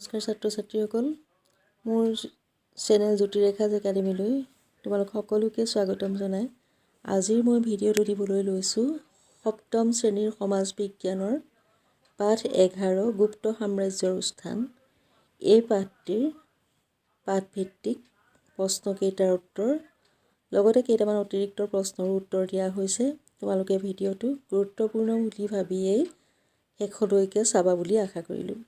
নমস্কাৰ ছাত্ৰ ছাত্ৰীসকল, মোৰ চেনেল জ্যোতিৰেখাজ একাডেমীলৈ তোমালোক সকলোকে স্বাগতম জনাই আজিৰ মই ভিডিঅ'টো দিবলৈ লৈছোঁ সপ্তম শ্ৰেণীৰ সমাজ বিজ্ঞানৰ পাঠ 11, গুপ্ত সাম্ৰাজ্যৰ উত্থান। এই পাঠটিৰ পাঠভিত্তিক প্ৰশ্নকেইটাৰ উত্তৰ, লগতে কেইটামান অতিৰিক্ত প্ৰশ্নৰো উত্তৰ দিয়া হৈছে। তোমালোকে ভিডিঅ'টো গুৰুত্বপূৰ্ণ বুলি ভাবিয়েই শেষলৈকে চাবা বুলি আশা কৰিলোঁ।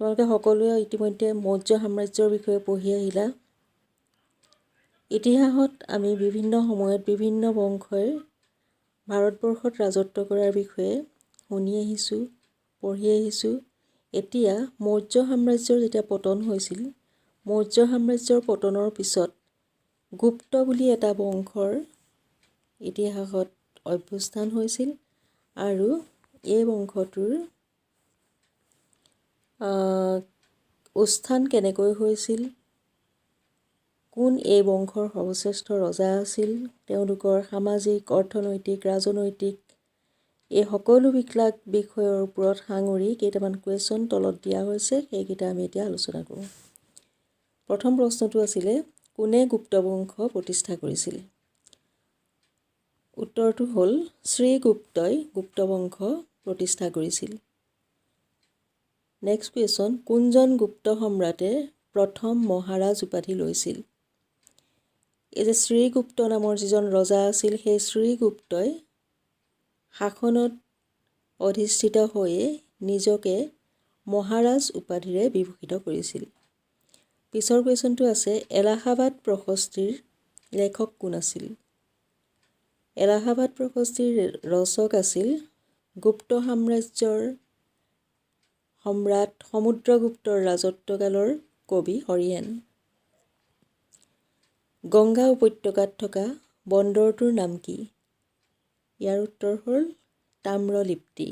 তোমালোকে সকলোৱে ইতিমধ্যে মৌৰ্য সাম্ৰাজ্যৰ বিষয়ে পঢ়ি আহিলা। ইতিহাসত আমি বিভিন্ন সময়ত বিভিন্ন বংশই ভাৰতবৰ্ষত ৰাজত্ব কৰাৰ বিষয়ে শুনি আহিছোঁ, পঢ়ি আহিছোঁ। এতিয়া মৌৰ্য সাম্ৰাজ্যৰ যেতিয়া পতন হৈছিল, মৌৰ্য সাম্ৰাজ্যৰ পতনৰ পিছত গুপ্ত বুলি এটা বংশৰ ইতিহাসত অভ্যুত্থান হৈছিল আৰু এই বংশটোৰ উত্থান কেনেকৈ হৈছিল, কোন এই বংশৰ সৰ্বশ্ৰেষ্ঠ ৰজা আছিল, তেওঁলোকৰ সামাজিক, অৰ্থনৈতিক, ৰাজনৈতিক এই সকলোবিলাক বিষয়ৰ ওপৰত সাঙুৰি কেইটামান কুৱেশ্যন তলত দিয়া হৈছে, সেইকেইটা আমি এতিয়া আলোচনা কৰোঁ। প্ৰথম প্ৰশ্নটো আছিলে, কোনে গুপ্ত বংশ প্ৰতিষ্ঠা কৰিছিল? উত্তৰটো হ'ল, শ্ৰীগুপ্তই গুপ্ত বংশ প্ৰতিষ্ঠা কৰিছিল। নেক্সট কুৱেশ্যন, কোনজন গুপ্ত সম্ৰাটে প্ৰথম মহাৰাজ উপাধি লৈছিল? এই যে শ্ৰীগুপ্ত নামৰ যিজন ৰজা আছিল, সেই শ্ৰীগুপ্তই শাসনত অধিষ্ঠিত হৈয়ে নিজকে মহাৰাজ উপাধিৰে বিভূষিত কৰিছিল। পিছৰ কুৱেশ্যনটো আছে, এলাহাবাদ প্ৰশস্তিৰ লেখক কোন আছিল? এলাহাবাদ প্ৰশস্তিৰ ৰচক আছিল গুপ্ত সাম্ৰাজ্যৰ সম্ৰাট সমুদ্ৰগুপ্তৰ ৰাজত্বকালৰ কবি হৰিসেন। গংগা উপত্যকাত থকা বন্দৰটোৰ নাম কি? ইয়াৰ উত্তৰ হ'ল তাম্ৰলিপ্তি।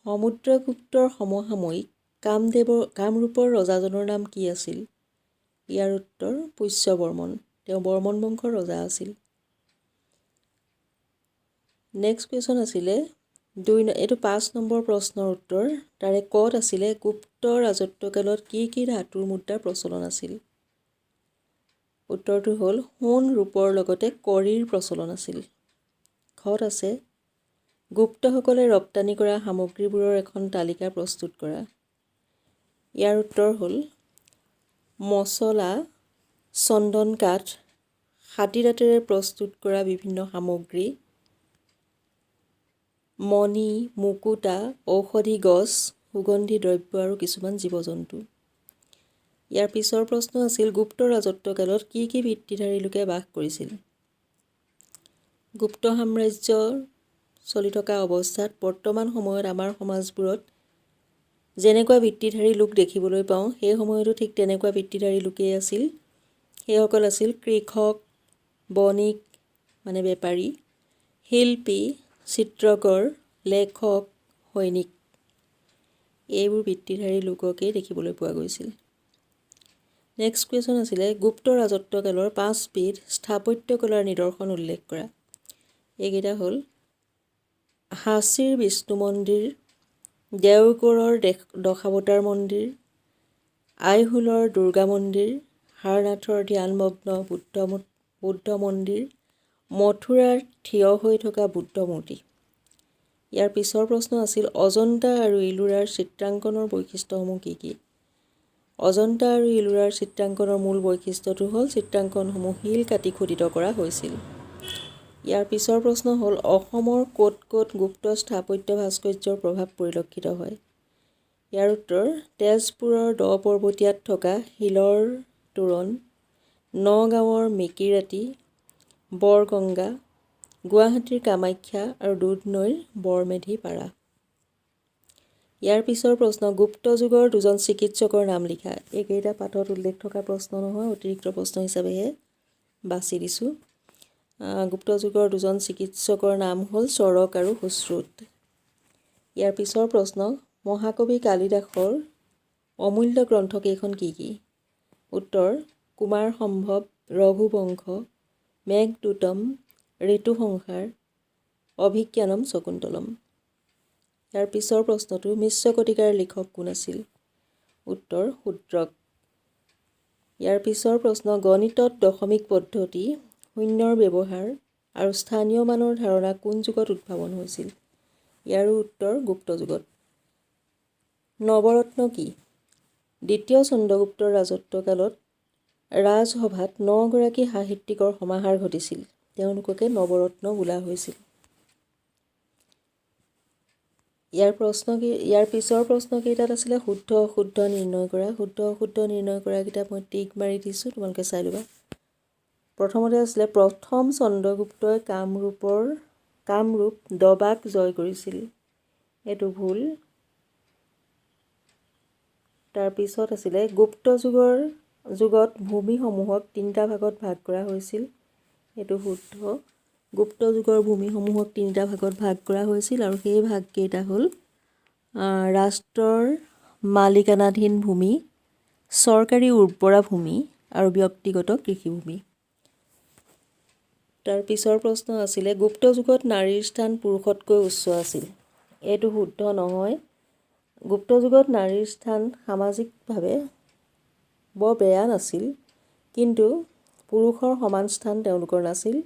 সমুদ্ৰগুপ্তৰ সমসাময়িক কামৰূপৰ ৰজাজনৰ নাম কি আছিল? ইয়াৰ উত্তৰ পুষ্যবৰ্মন। তেওঁ বৰ্মন বংশৰ ৰজা আছিল। নেক্সট কুৱেশ্যন আছিলে দুই, এইটো 5 নম্বৰ প্ৰশ্নৰ উত্তৰ। তাৰে কত আছিলে, গুপ্ত ৰাজত্বকালত কি কি ধাতুৰ মুদ্ৰাৰ প্ৰচলন আছিল? উত্তৰটো হ'ল সোণ, ৰূপৰ লগতে কড়িৰ প্ৰচলন আছিল। খত আছে, গুপ্তসকলে ৰপ্তানি কৰা সামগ্ৰীবোৰৰ এখন তালিকা প্ৰস্তুত কৰা। ইয়াৰ উত্তৰ হ'ল মচলা, চন্দন কাঠ, হাতী দাঁতেৰে প্ৰস্তুত কৰা বিভিন্ন সামগ্ৰী, মণি মুকুতা, ঔষধি গছ, সুগন্ধি দ্ৰব্য আৰু কিছুমান জীৱ জন্তু। ইয়াৰ পিছৰ প্ৰশ্ন আছিল, গুপ্ত ৰাজত্বকালত কি কি বৃত্তিধাৰী লোকে বাস কৰিছিল? গুপ্ত সাম্ৰাজ্য চলি থকা অৱস্থাত বৰ্তমান সময়ত আমাৰ সমাজবোৰত যেনেকুৱা বৃত্তিধাৰী লোক দেখিবলৈ পাওঁ, সেই সময়তো ঠিক তেনেকুৱা বৃত্তিধাৰী লোকেই আছিল। সেইসকল আছিল কৃষক, বণিক মানে বেপাৰী, শিল্পী, চিত্ৰকৰ, লেখক, সৈনিক। এইবোৰ বৃত্তিধাৰী লোককেই দেখিবলৈ পোৱা গৈছিল। নেক্সট কুৱেশ্যন আছিলে, গুপ্ত ৰাজত্বকালৰ পাঁচবিধ স্থাপত্যকলাৰ নিদৰ্শন উল্লেখ কৰা। এইকেইটা হ'ল সাঁচীৰ বিষ্ণু মন্দিৰ, দেওগড়ৰ দশাৱতাৰ মন্দিৰ, আইহোলৰ দুৰ্গা মন্দিৰ, সাৰনাথৰ ধ্যানমগ্ন বুদ্ধ মন্দিৰ, মথুৰাৰ থিয় হৈ থকা বুদ্ধ মূৰ্তি। ইয়াৰ পিছৰ প্ৰশ্ন আছিল, অজন্তা আৰু ইলোৰাৰ চিত্ৰাংকনৰ বৈশিষ্ট্যসমূহ কি কি? অজন্তা আৰু ইলোৰাৰ চিত্ৰাংকনৰ মূল বৈশিষ্ট্যটো হ'ল চিত্ৰাংকনসমূহ শিল কাটি খোদিত কৰা হৈছিল। ইয়াৰ পিছৰ প্ৰশ্ন হ'ল, অসমৰ ক'ত ক'ত গুপ্ত স্থাপত্য ভাস্কৰ্যৰ প্ৰভাৱ পৰিলক্ষিত হয়? ইয়াৰ উত্তৰ তেজপুৰৰ দ পৰ্বতীয়াত থকা শিলৰ তোৰণ, নগাঁৱৰ মেকিৰাতি, বৰগংগা, গুৱাহাটীৰ কামাখ্যা আৰু দুধনৈৰ বৰমেধিপাৰা। ইয়াৰ পিছৰ প্ৰশ্ন, গুপ্ত যুগৰ দুজন চিকিৎসকৰ নাম লিখা। এইকেইটা পাঠত উল্লেখ থকা প্ৰশ্ন নহয়, অতিৰিক্ত প্ৰশ্ন হিচাপেহে বাছি দিছোঁ। গুপ্ত যুগৰ দুজন চিকিৎসকৰ নাম হ'ল চৰক আৰু সুশ্ৰুত। ইয়াৰ পিছৰ প্ৰশ্ন, মহাকবি কালিদাসৰ অমূল্য গ্ৰন্থ কেইখন কি কি? উত্তৰ কুমাৰ সম্ভৱ, ৰঘুবংশ, মেঘদূতম, ঋতুসংহাৰ, অভিজ্ঞানম শকুন্তলম। ইয়াৰ পিছৰ প্ৰশ্নটো, মিশ্ৰ কটিকাৰ লিখক কোন আছিল? উত্তৰ শূদ্ৰক। ইয়াৰ পিছৰ প্ৰশ্ন, গণিতত দশমিক পদ্ধতি, শূন্যৰ ব্যৱহাৰ আৰু স্থানীয় মানৰ ধাৰণা কোন যুগত উদ্ভাৱন হৈছিল? ইয়াৰো উত্তৰ গুপ্ত যুগত। নৱৰত্ন কি? দ্বিতীয় চন্দ্ৰগুপ্তৰ ৰাজত্বকালত ৰাজসভাত 9গৰাকী সাহিত্যিকৰ সমাহাৰ ঘটিছিল। তেওঁলোককে নৱৰত্ন বোলা হৈছিল। ইয়াৰ পিছৰ প্ৰশ্নকেইটাত আছিলে শুদ্ধ অশুদ্ধ নিৰ্ণয় কৰা। শুদ্ধ অশুদ্ধ নিৰ্ণয় কৰাকেইটা মই টিক মাৰি দিছোঁ, তোমালোকে চাই ল'বা। প্ৰথমতে আছিলে প্ৰথম চন্দ্ৰগুপ্তই কামৰূপ দবাক জয় কৰিছিল। এইটো ভুল। তাৰপিছত আছিলে গুপ্ত যুগত ভূমিসমূহক তিনিটা ভাগত ভাগ কৰা হৈছিল। এইটো শুদ্ধ। গুপ্ত যুগৰ ভূমিসমূহক তিনিটা ভাগত ভাগ কৰা হৈছিল আৰু সেই ভাগকেইটা হ'ল ৰাষ্ট্ৰৰ মালিকানাধীন ভূমি, চৰকাৰী উৰ্বৰা ভূমি আৰু ব্যক্তিগত কৃষিভূমি। তাৰ পিছৰ প্ৰশ্ন আছিলে গুপ্ত যুগত নাৰীৰ স্থান পুৰুষতকৈ উচ্চ আছিল। এইটো শুদ্ধ নহয়। গুপ্ত যুগত নাৰীৰ স্থান সামাজিকভাৱে বৰ বেয়া নাছিল, কিন্তু পুৰুষৰ সমান স্থান তেওঁলোকৰ নাছিল।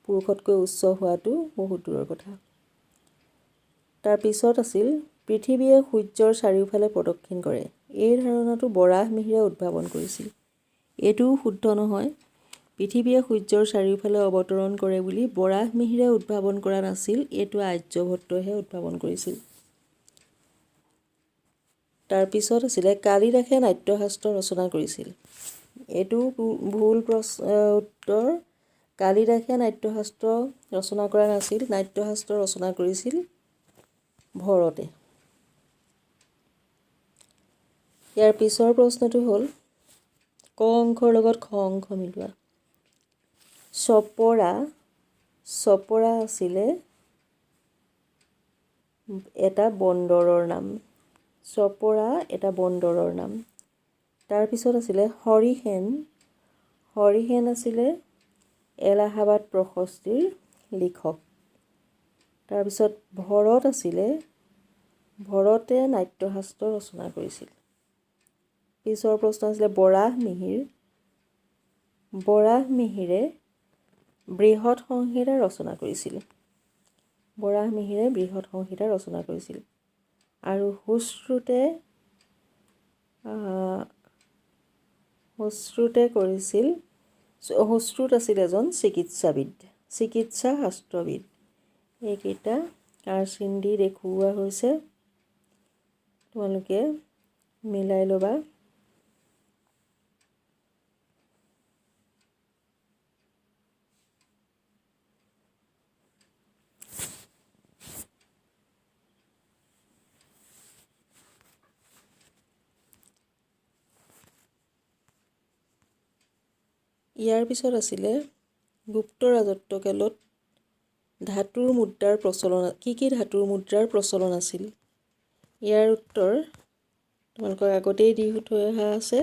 পুৰুষতকৈ উচ্চ হোৱাটো বহুত দূৰৰ কথা। তাৰ পিছত আছিল পৃথিৱীয়ে সূৰ্যৰ চাৰিওফালে প্ৰদক্ষিণ কৰে। এই ধাৰণাটো বৰাহ মিহিৰে উদ্ভাৱন কৰিছিল। এইটোও শুদ্ধ নহয়। পৃথিৱীয়ে সূৰ্যৰ চাৰিওফালে অৱতৰণ কৰে বুলি বৰাহ মিহিৰে উদ্ভাৱন কৰা নাছিল, এইটো আৰ্যভট্টইহে উদ্ভাৱন কৰিছিল। তাৰ পিছত আছিলে কালিদাসে নাট্যশাস্ত্ৰ ৰচনা কৰিছিল। এইটো ভুল উত্তৰ। কালিদাসে নাট্যশাস্ত্ৰ ৰচনা কৰা নাছিল, নাট্যশাস্ত্ৰ ৰচনা কৰিছিল ভৰতে। ইয়াৰ পিছৰ প্ৰশ্নটো হ'ল ক অংশৰ লগত খ অংশ মিলোৱা। চপৰা আছিলে এটা বন্দৰৰ নাম। চপৰা এটা বন্দৰৰ নাম। তাৰপিছত আছিলে হৰিসেন। হৰিসেন আছিলে এলাহাবাদ প্ৰশস্তিৰ লিখক। তাৰপিছত ভৰত আছিলে, ভৰতে নাট্যশাস্ত্ৰ ৰচনা কৰিছিল। পিছৰ প্ৰশ্ন আছিলে বৰাহ মিহিৰ। বৰাহ মিহিৰে বৃহৎ সংহিতা ৰচনা কৰিছিল। বৰাহ মিহিৰে বৃহৎ সংহিতা ৰচনা কৰিছিল। আৰু সুশ্ৰুতে কৰিছিল, সুশ্ৰুত আছিল এজন চিকিৎসাবিদ, চিকিৎসা শাস্ত্ৰবিদ। এইকেইটা কাৰ চিন দি দেখুওৱা হৈছে, তোমালোকে মিলাই ল'বা। ইয়াৰ পিছত আছিলে গুপ্ত ৰাজত্বকালত ধাতুৰ মুদ্ৰাৰ প্ৰচলন, কি কি ধাতুৰ মুদ্ৰাৰ প্ৰচলন আছিল? ইয়াৰ উত্তৰ তোমালোকক আগতেই দি থৈ অহা আছে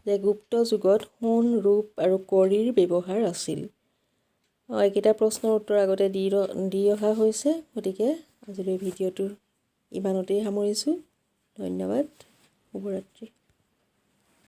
যে গুপ্ত যুগত সোণ, ৰূপ আৰু কড়িৰ ব্যৱহাৰ আছিল। এইকেইটা প্ৰশ্নৰ উত্তৰ আগতে দি অহা হৈছে, গতিকে আজিলৈ ভিডিঅ'টো ইমানতেই সামৰিছোঁ। ধন্যবাদ, শুভৰাত্ৰি।